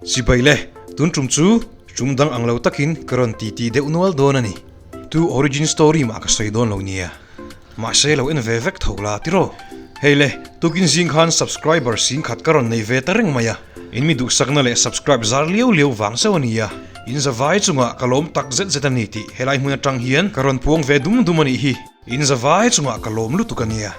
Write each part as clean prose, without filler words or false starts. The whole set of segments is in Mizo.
Chibai le, tun tum chu tum dang ang lo takin ka rawn titi deuh nual dawn a ni. Tu origin story mah ka sawi dawn lo nia. Mahse lo en ve vek tho la tiraw? Hei le, tukin zing khan subscriber sing khat ka rawn nei ve ta reng mai a. In mi duhsakna leh subscribe zar liau liau vang zauh a nia. In zavai chungah ka lawm tak zet zet a ni tih helai hmun atang hian ka rawn puang ve dum dum a nih hi. In zavai chungah ka lawm lutuk a nia.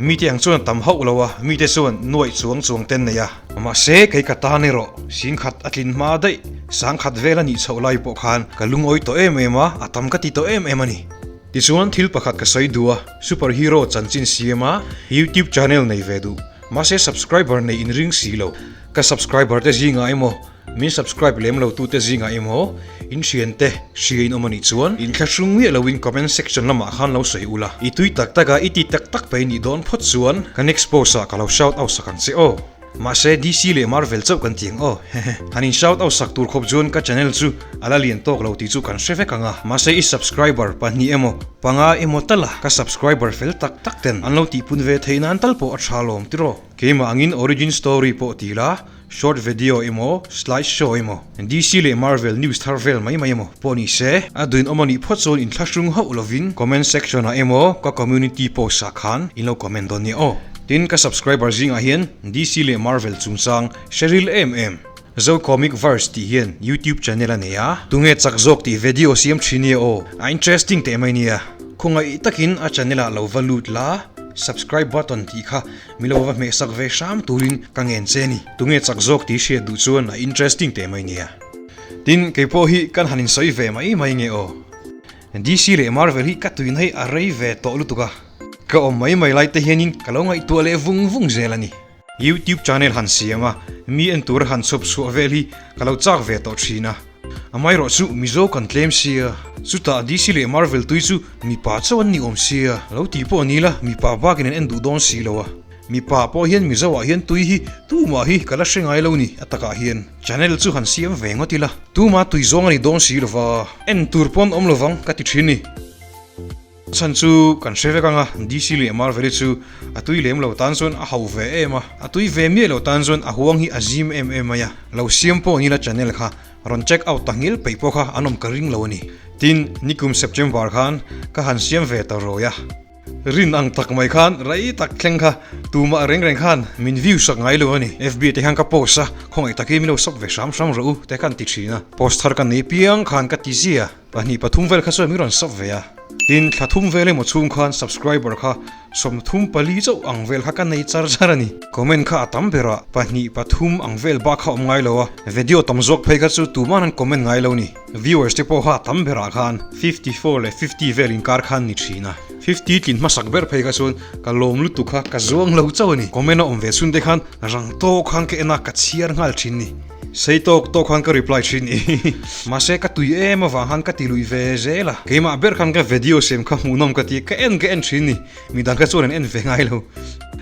Mite ang chuan a tam hauh lo a, mite chuan nuaih chuang chuang ten nei a. Mahse, kei ka tan erawh singkhat a tlin hma daih, sangkhat vel a nih chhoh lai pawh khan ka lungawi tawh em em a, a tam ka ti tawh em em a ni. Tichuan thil pakhat ka sawi duh a, super hero chanchin siam a, YouTube channel nei ve duh, mahse subscriber nei inring si lo, ka subscriber te zingah emaw, Min subscribe lem lo tute zingah emaw in thiante hria in awm anih chuan in thlahrung miah loin comment section lamah khan lo sawi ula. I tui tak tak a, i ti tak tak pei nih dawn phawt chuan ka next post ah ka lo shout out sak ang che aw. Mahse DC leh Marvel chauh kan ti ang aw. Hehe. Han in shout out sak tur khawp chuan ka channel chu a la lian tawk lo tih chu kan hre vek ang a. Mahse i subscriber pahnih emaw panga emaw tal a ka subscriber fel tak tak ten an lo tihpun ve theih nan tal pawh a tha lawm tiraw. Keimah angin origin story pawh ti la Short video emaw, slide show emaw, DC leh Marvel news thar vel mai mai emaw pawh ni se, a duin awm a nih phawt chuan inthlahrung hauh lovin comment section ah emaw ka community post ah khan in lo comment dawn nia aw. Tin, ka subscriber zingah hian DC leh Marvel chungchang hre ril em em. Zo Comic Verse tih hian YouTube channel a nei a, tunge chak zawk tih video siam thin nia aw, a interesting teh mai nia. Khawngaih takin a channel ah lo va lut la, subscribe button tih kha Mi lo va hmehsak ve hram turin ka ngen che ni. Tunge chak zawk tih hriat duh chuan a interesting teh mai nia. Tin, kei pawh hi kan han insawi ve mai mai nge aw. DC leh Marvel hi ka tuina hi a rei ve tawh lutuk a. Ka awm mai mai lai te hianin ka lo ngaihtuah leh vung vung zel a ni. YouTube channel han siam a, mi en tura han chhawp chhuah vel hi ka lo chak ve tawh thin a. Amaherawh chu Mizo kan tlem sia, chutah DC leh Marvel tui chu mipa chauh an ni awm sia, lo tih pawh ni la mipa bakin an en duh dawn si lo a. Mipa pawh hian Mizo ah hian tui hi tumah hi ka la hre ngai lo ni a takah hian channel chu han siam ve ngawt ila, tumah tui zawng a ni dawn si lova, en tur pawn awm lovang ka ti thin ni. Chhan chu kan hre vek ang a, DC leh Marvel hi chu a tui lem lo tan chuan a ho ve em a, a tui ve miah lo tan chuan a huang hi a zim em em mai a, lo siam pawh nila channel kha rawn check out ta ngil peih pawh kha an awm ka ring lo a ni. Tin, nikum September khan ka han siam ve ta rawi a, rin ang tak mai khan rei tak thleng kha tumah reng reng khan min view sak ngai lo a ni. FB te khan ka post a, khawngaih takin min lo sub ve hram hram rawh u te khan ti thin a, post thar ka nei piang khan ka ti zia. Pahnih pathum vel kha chuan min rawn sub ve a, tin thla thum vel emaw chhung khan subscriber kha sawmthum pali chauh ang vel kha ka nei char char a ni. Comment kha a tam ber a, pahnih pathum ang vel bak kha awm ngai lo a, video tam zawk phei kha chu tuman an comment ngai lo ni. Viewers te pawh kha a tam berah khan 54 leh 50 vel inkar khan ni thin a, 50 tlin hmasak ber phei kha chuan ka lawm lutuk kha ka zuang lo chauh a ni. Comment a awm ve chhun te khan rang tawk khan ka en a, ka chhiar nghal thin ni. Sei tawk tawk khan ka reply thin i. Mahse ka tui em avang khan ka ti lui ve zel a. Keimah ber khan ka video siam kha hmuhnawm ka ti ka en ka en thin ni. Midang kha chuan an en ve ngai lo.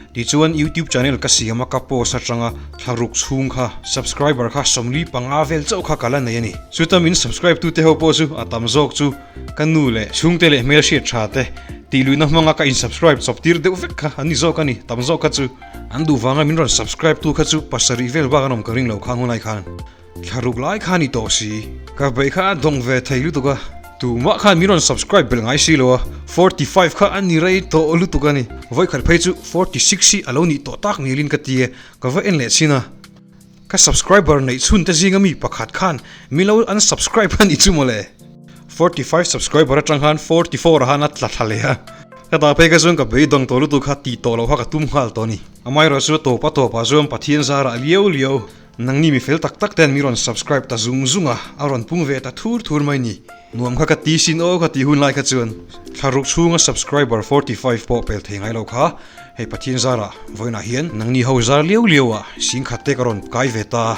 Tichuan YouTube channel ka siam a ka post atanga thlaruk chhung kha subscriber kha 45 vel chauh kha ka la nei a ni. Chuta min subscribe tute ho pawh chu a tam zawk chu ka nu leh chhungte leh hmelhriat tha te tih luihna hmanga ka in subscribe chawp tir deuh vek kha an ni zawk a ni tam zawk kha chu. An duh vanga min rawn subscribe tu kha chu pasarih vel bak an awm ka ring lo khang hunlai khan thla ruk lai kha ni tawh si. Ka beih kha a dawng ve thei lutuk a, tumah khan min rawn subscribe belh ngai si lo a, 45 kha a ni rei tawh lutuk a ni. Vawikhat phei chu 46 hi a lo nih tawh tak nilin ka ti e, ka va en leh chin a. Ka subscriber neih chhun te zinga mi pakhat khan mi lo unsubscribe a nih chu mawle. 45 subscriber atang khan 44 ah khan a tla thla leh a. Ka dah phei kha chuan ka beidawng tawh lutuk kha tih tawh loh kha ka tum nghal tawh a ni. Amaherawh chu tawp a tawp ah chuan Pathian zarah liau liau nangni mi fel tak tak ten mi rawn subscribe ta zung zung a, a rawn pung ve ta thur thur mai ni. Nuam kha ka ti sin aw ka tih hun lai kha chuan thlaruk chhunga subscriber 45 pawh pel thei ngai lo kha hei Pathian zarah vawiinah hian nangni ho zar liau liau ah singkhat te ka rawn kai ve ta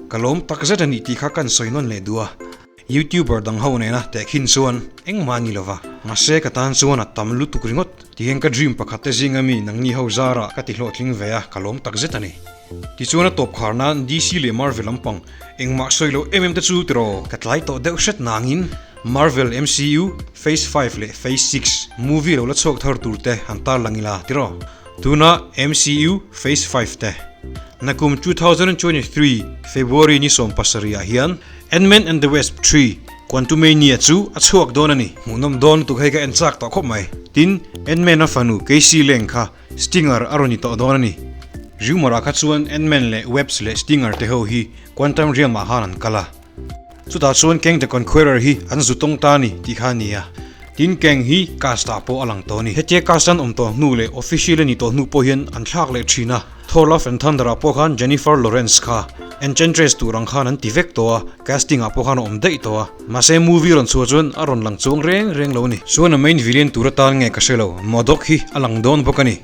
ka lawm tak zet a nih tih kha kan sawi nawn leh duh a. Youtuber dang ho nena tehkhin chuan engmah a ni lova mahse ka tan chuan a tam lutuk ringawt tihian ka dream pakhat te zinga mi nangni ho zarah ka ti hlawhtling ve a ka lawm tak zet a ni. Tichuan a tawp khar nan DC leh Marvel lampang engmah sawi lo em em te chu tiraw? Ka tlai tawh deuh hret nangin Marvel MCU Phase 5 leh Phase 6 movie lo la chhuak thar tur te han tarlang ila tiraw? Tuna MCU Phase 5 te. Nakum 2023 February ni 17 ah hian Ant-Man and the Wasp 3, Quantumania chu a chhuak dawn a ni. Hmuhnawm dawn lutuk hei ka en chak tawh khawp mai. Tin, Ant-Man a fanu Casey Lang kha Stinger a rawn ni tawh dawn a ni. Rumour ah kha chuan Ant-Man leh Webs leh Stinger te ho hi Quantum Realm ah khan an kal a. Chutah chuan Kang the Conqueror hi an zu tawng ta a ni tih kha a ni a. Tin Kang hi cast ah pawh a lang tawh a ni. Hetia cast an awm tawh hnu leh official a ni tawh hnu pawh hian an thlak leh thin a. Thor Love and Thunder ah pawh khan Jennifer Lawrence kha Enchantress tur ang khan an ti vek tawh a, casting ah pawh khan a awm daih tawh a. Mahse movie rawn chhuah chuan a rawn lang chuang reng reng lo a ni. Chuan a main villain tur atan nge ka hre lo, Modok hi a lang dawn bawk a ni.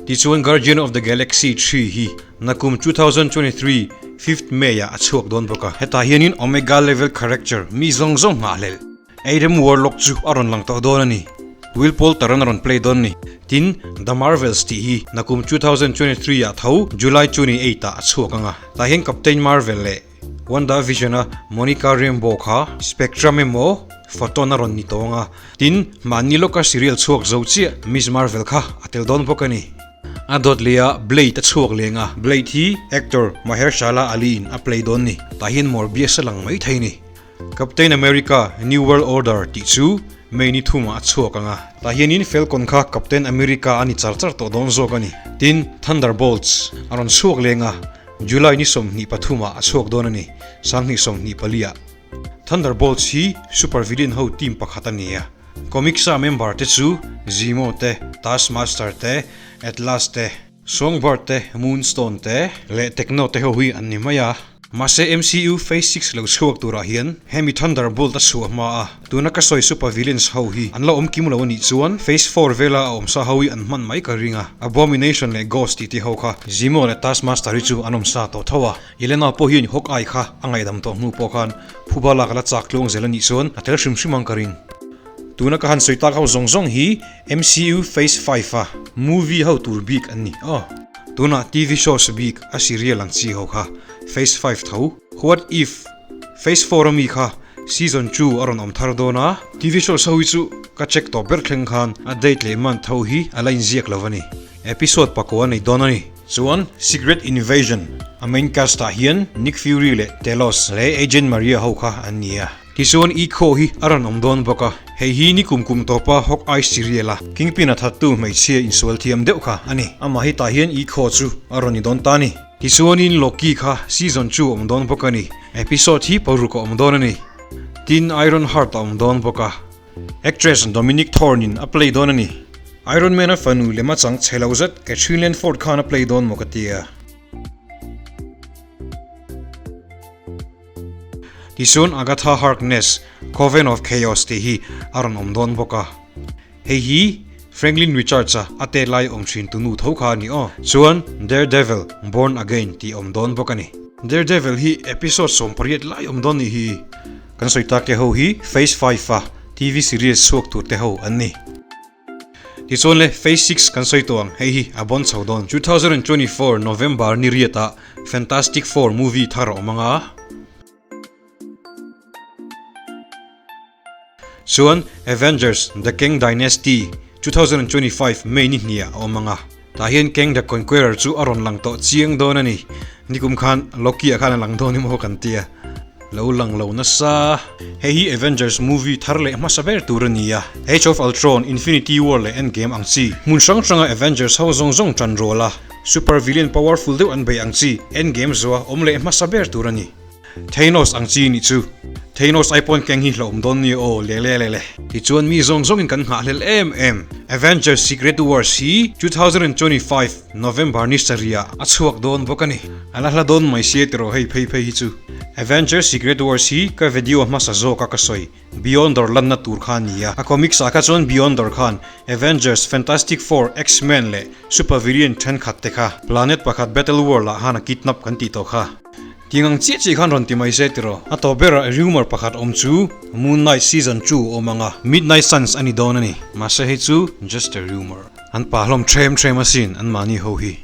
Tichuan Guardian of the Galaxy 3 hi nakum 2023 fifth May ah a chhuak dawn bawk a. Hetah hianin Omega level character mi zawng zawng nghahhlelh Adam Warlock chu a rawn lang tawh dawn a ni. Will Poulter an a rawn play dawn a ni. Tin, The Marvels tih hi nakum 2023 ah tho July 28 ah a chhuak ang a. Tah hian Captain Marvel leh WandaVision a Monica Rambeau kha Spectrum emaw Photon a rawn ni tawh ang a. Tin, mahni lawka serial chhuak zo chiah Miss Marvel kha a tel dawn bawk a ni. A dawt leh ah Blade a chhuak leng a, Blade hi actor Mahershala Ali in a play dawn ni. Tah hian Morbius a lang mai thei ni. Captain America, New World Order tih chu May ni thumah a chhuak ang a, tah hianin Falcon kha Captain America a ni char char tawh dawn zawk a ni. Tin, Thunderbolts a rawn chhuak leng a, July ni 23 ah a chhuak dawn a ni, 2024 ah. Thunderbolts hi super villain ho team pakhat a ni a, comics a member te chu Zemo te, Taskmaster te, Atlas te, Songbird te, Moonstone te leh Techno te ho hi an ni mai a. Mahse MCU Phase Six lo chhuak turah hian hemi Thunderbolt a chhuah hma a, tuna ka sawi super villains ho hi an la awm kim lo a nih chuan Phase Four vela a awmsa ho hi an hman mai ka ring a, Abomination leh Ghost tih te ho kha Zemo leh Taskmaster hi chu an awmsa tawh tho a, Yelena pawh hian Hawkeye kha a ngaihdam tawh hnu pawh khan phuba lak a la chak tluang zel a nih chuan a tel hrim hrim ang ka ring. Tuna ka han sawi tak ho zawng zawng hi MCU Phase 5 a movie ho tur bik an ni aw. Tunah TV shows bik a serial ang chi ho kha Phase 5 tho. What If Phase 4 a mi kha Season 2 a rawn awm thar dawn a. TV shows ho hi chu ka check tawh ber thleng khan a date leh month ho hi a la inziak lo a ni. Episode pakua a nei dawn a ni. Chuan Secret Invasion a main cast ah hian Nick Fury leh Talos leh Agent Maria ho kha an ni a. Tichuan Echo hi a rawn awm dawn bawk a, hei hi ni kum kum tawpa Hawkeye serial a Kingpin a thattu hmeichhia insual thiam deuh kha a ni. Amah hi tah hian Echo chu a rawn ni dawn ta a ni. Tichuanin Loki kha season chu awm dawn bawk a ni. Episode hi paruk a awm dawn a ni. Tin Iron Heart a awm dawn bawk a. Actress Dominique Thorne in a play dawn a ni. Iron Man a fanu lema chang chhe lo zet Katherine Langford khan a play dawn maw ka ti a. Tichuan Agatha Harkness, Coven of Chaos tih hi a rawn awm dawn bawk a. Hei hi Franklin Richards-a a tet lai awm thin tu nu tho kha a ni aw. Chuan Daredevil, Born Again tih awm dawn bawk a ni. Daredevil hi episode 18 lai awm dawn nih hi. Kan sawi tak te ho hi Phase 5 a TV series chhuak tur te ho an ni. Tichuan le Phase 6 kan sawi tawh ang, hei hi a bawn chho dawn. 2024 November ni riat ah Fantastic Four movie thar a awm ang a. Chuan Avengers, The Kang Dynasty 2025 May ni hniah a awm ang a. Tah hian Kang the Conqueror chu a rawn lang tawh chiang dawn a ni. Nikum khan Loki ah khan a lang dawn emaw kan tia. Lo lang lo nasa. Hei hi Avengers movie thar leh hmasa ber tur a ni a. Age of Ultron, Infinity War leh Endgame ang chi hmun hrang hranga Avengers ho zawng zawng tan rual a, super villain powerful deuh an bei ang chi Endgame zuah awm leh hmasa ber tur a ni. Thanos ang chi nih chu. Thanos ai pawn keng hi hlauhawm dawn nia aw le le le le. Tichuan mi zawng zawngin kan nghahhlel em em. Avengers Secret Wars hi 2025 November ni sarih ah a chhuak dawn bawk a ni. A la hla dawn mai sia tiraw hei phei phei hi chu. Avengers Secret Wars hi ka video hmasa zawk a ka sawi. Beyonder lanna tur kha a ni a. A comics ah kha chuan Beyonder khan Avengers, Fantastic Four, X-Men leh Super Villain thenkhat te kha planet pakhat Battle World ah khan a kidnap kan tih tawh kha. Ting ang chiah chiah khan rawn ti mai se tiraw. A tawp berah rumour pakhat awm chu Moon Knight season 2 awm ang a, Midnight Suns a ni dawn a ni. Mahse hei chu just a rumour. An pa hlawm threm threm asin an mahni ho hi.